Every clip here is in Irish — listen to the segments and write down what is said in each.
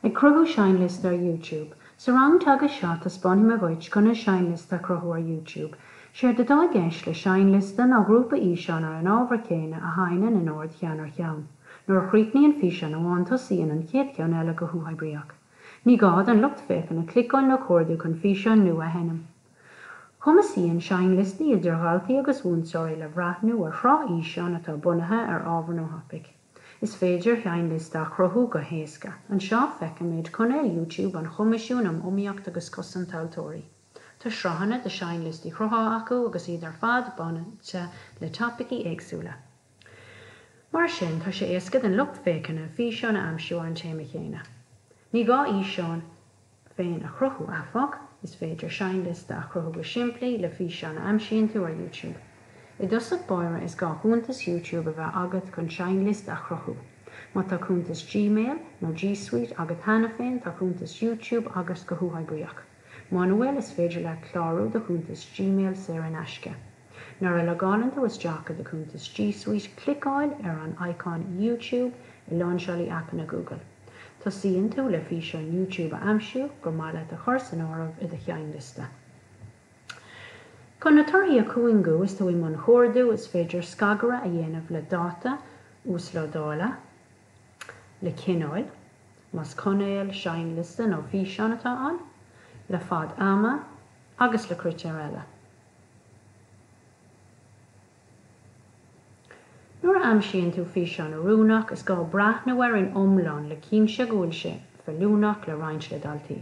Ag cruthú seinnliosta ar YouTube. Sa rang teagaisc seo taispeánfaidh mé dhuit conas seinnliosta a chruthú ar YouTube. Séard atá i gceist le seinnliosta ná grúpa fhíseán ar an ábhar céanna a sheinneann in ord cheann ar cheann. Nuair a chríochnaíonn físeán amháin tosaíonn an chéad cheann eile go huathoibríoch. Ní gá don lucht féachana cliceáil nó cuardú chun físeán nua a sheinm. Cumasaíonn seinnliostaí idir dhaltaí agus mhúinteoirí le bhreathnú ar shraith fhíseán atá bunaithe ar ábhar nó thopaic. Is féidir seinnliosta a chruthú go héasca. Anseo feicimid cainéal YouTube an Choimisiúin um Iomaíocht agus Cosaint Tomhaltóirí. Tá sraitheanna de sheinnliostaí cruthaithe acu agus iad ar fad bainte le topaicí éagsúla. Mar sin, tá sé éasca don lucht féachana físeáin a aimsiú ar an téama chéanna. Ní gá fhíseáin féin a chruthú, áfach, is féidir seinnliosta a chruthú go simplí le físeáin a aimsíonn tú ar YouTube. I dtosach báire is gá cuntas YouTube a bheith agat chun seinnliosta a chruthú. Má tá cuntas Gmail nó G Suite agat cheana féin tá cuntas YouTube agat go huathoibríoch. Muna bhfuil, is féidir leat clárú do chuntas Gmail saor in aisce. Nuair a logálann tú isteach i do chuntas G Suite cliceáil ar an icon YouTube i láinseálaí aipeanna Google. Tosaíonn tú le físeán YouTube a aimsiú gur maith leat a chur san áireamh i do sheinnliosta. Chun na torthaí a chúngú is tú i mbun chuardú, is féidir scagaire a dhéanamh le dáta uaslódála, le cineál, más cainéal, seinnliosta nó físeán atá ann, le fad ama agus le critéir eile. Nuair a aimsíonn tú físeán oiriúnach, is gá breathnú air in iomlán le cinnte go bhfuil sé feiliúnach le roinnt le daltaí.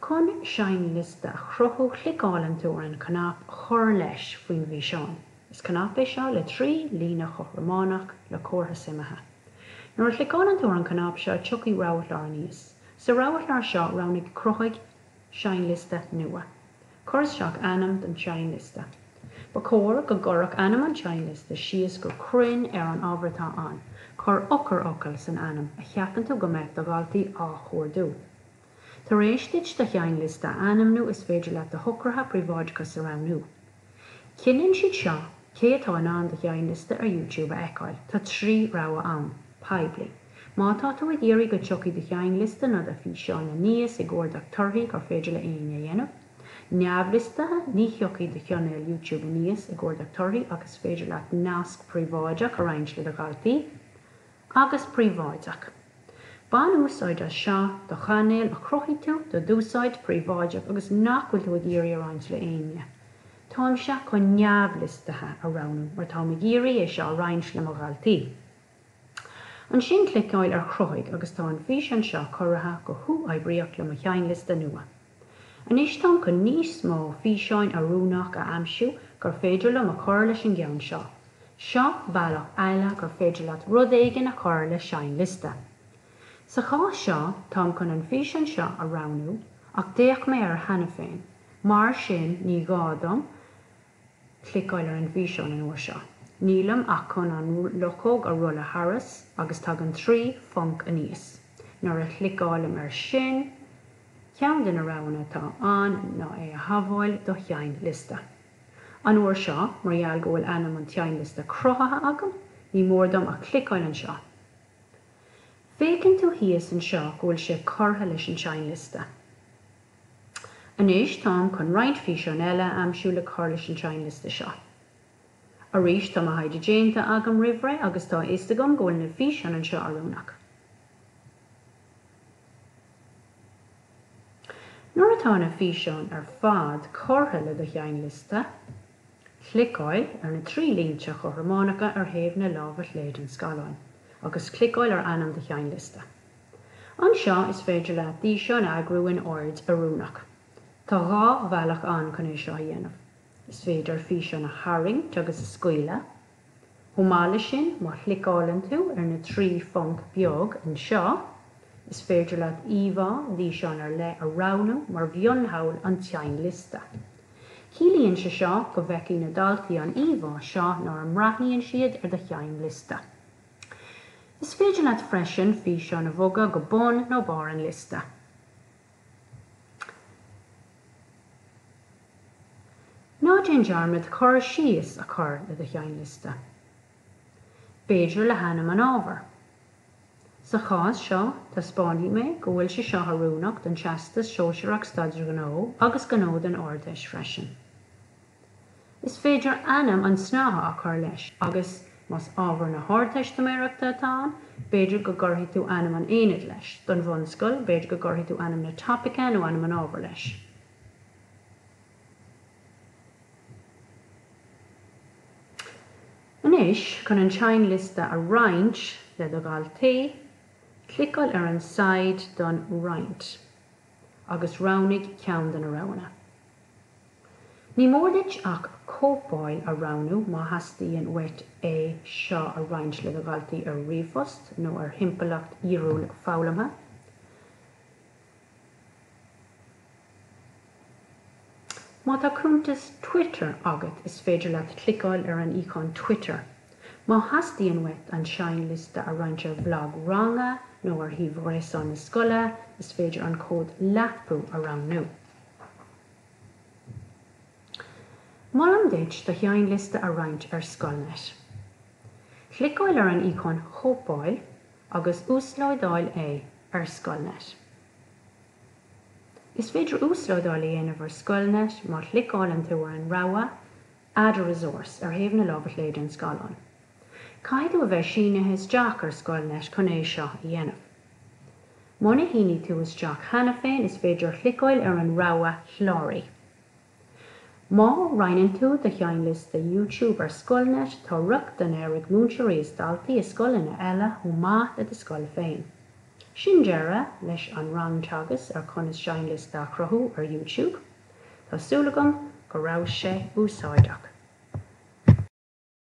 Chun seinnliosta a chruthú, cliceálann tú ar an chnap 'Cuir leis' faoin bhfíseán. Is cnap é seo le 3 líne chothrománach le comhartha suimithe. Nuair a chliceálann tú ar an chnap seo, tiocfaidh roghchlár aníos. Sa roghchlár seo, roghnaigh 'Cruthaigh seinnliosta nua'. Cuir isteach ainm don tseinnliosta. Ba chóir go gcuirfeadh ainm an tseinnliosta síos go cruinn ar an ábhar atá ann. Cuir eochairfhocal san ainm a cheapann tú go mbeadh do dhaltaí á chuardú. Tar éis duit do sheinnliosta a ainmniú is féidir leat do shocruithe príobháideachais a roghnú. Cinneann siad seo cé atá in ann do sheinnliosta ar YouTube a fheiceáil. Tá 3 rogha ann. Poiblí. Má tá tú ag iarraidh go dtiocfaidh do sheinnliosta nó do fhíseáin aníos i gcuardach torthaí gur féidir le éinne a dhéanamh. Neamhliostaithe, ní thiocfaidh do chainéal YouTube aníos i gcuardach torthaí ach is féidir leat nasc príobháideach a roinnt le do dhaltaí. Agus príobháideach. Bain úsáid as seo do chainéal a chruthaigh tú do d'úsáid príobháideach agus nach bhfuil tú ag iarraidh a roinnt le éinne. Táimse chun neamhliostaithe a roghnú mar táim ag iarraidh é seo a roinnt le mo dhaltaí. Ansin cliceáil ar Chruthaigh agus tá an físeán seo curtha go huathoibríoch le mo sheinnliosta nua. Anois táim chun níos mó físeáin oiriúnach a aimsiú gur féidir liom a chur leis an gceann seo. Seo bealach eile gur féidir leat rud éigin a chur le seinnliosta. Sa chás seo táim chun an físeán seo a roghnú ach d'fhéach mé air cheana féin, mar sin ní gá dom cliceáil ar an bhfíseán an uair seo. Nílim ach chun an luchóg a rolladh thairis agus tagann 3 phonc aníos. Nuair a chliceálaim air sin, ceann de na roghanna atá ann ná é a shábháil do sheinnliosta. An uair seo, mar gheall go bhfuil ainm an tseinnliosta cruthaithe agam, ní mór dom ach cliceáil anseo. Féiceann tú thíos anseo go bhfuil sé curtha leis an seinnliosta. Anois táim chun roinnt físeán eile a aimsiú le cur leis an seinnliosta seo. Arís tá mo thaighde déanta agam roimhré agus tá a fhios agam go bhfuil na físeáin anseo oiriúnach. Nuair atá na físeáin ar fad curtha le do sheinnliosta, cliceáil ar na 3 línte chothrománacha ar thaobh na láimhe chlé den scáileán agus cliceáil ar ainm do sheinnliosta. Anseo is féidir leat d'fhíseáin a eagrú in ord oiriúnach. Tá 2 bhealach ann chun é seo a dhéanamh. Is féidir físeáin a tharraingt agus a scaoileadh. Chomh maith leis sin, má chliceálann tú ar na 3 phonc beag anseo, is féidir leat íomhá d'fhíseán ar leith a roghnú mar mhionshamhail an tseinnliosta. Ciallaíonn sé seo go bhfeicfidh na daltaí an íomhá seo nuair a mbreathnaíonn siad ar do sheinnliosta. Is féidir leat freisin físeán a bhogadh go bun nó barr an liosta. Ná déan dearmad cur síos a chur le do sheinnliosta. B'fhéidir le hainm an ábhair. Sa chás seo, taispeánfaidh mé go bhfuil sé seo oiriúnach don Teastas Sóisearach Staidéar Gnó agus Gnó don Ardteist freisin. Is féidir ainm an tsnáithe a chur leis agus, más ábhar na hArdteistiméireachta atá ann, b'fhéidir go gcuirfidh tú ainm an aonaid leis, don bhunscoil, b'fhéidir go gcuirfidh tú ainm na topaice nó ainm an ábhair leis. Anois, chun an seinnliosta a roinnt le do dhaltaí, cliceáil ar an saighead don Roinnt agus roghnaigh ceann de na roghanna. Ní mór duit ach Cóipeáil a roghnú má theastaíonn uait é seo a roinnt le do dhaltaí ar ríomhphost nó ar thimpeallacht fhíorúil foghlamtha. Má tá cuntas Twitter agat is féidir leat cliceáil ar an íocón Twitter. Má theastaíonn uait an seinnliosta a roinnt ar bhlag ranga nó ar shuíomh ghréasáin na scoile is féidir an comhad Leabú a roghnú. Molaim duit do sheinnliosta a roinnt ar Scoilnet. Cliceáil ar an íocón Chóipeáil agus uaslódáil é ar Scoilnet. Is féidir uaslódáil a dhéanamh ar Scoilnet má chliceálann tú ar an rogha Add a resource ar thaobh na láimhe clé den scáileán. Caithfidh tú a bheith sínithe isteach ar Scoilnet chun é seo a dhéanamh. Muna shínigh tú isteach cheana féin is féidir cliceáil ar an rogha Cláraigh. Má roinneann tú do sheinnliosta YouTube ar Scoilnet tá rochtain air ag múinteoirí is daltaí i scoileanna eile chomh maith le do scoil féin. Sin deireadh leis an rang teagaisc ar conas seinnliosta a chruthú ar YouTube. Tá súil agam go raibh sé úsáideach.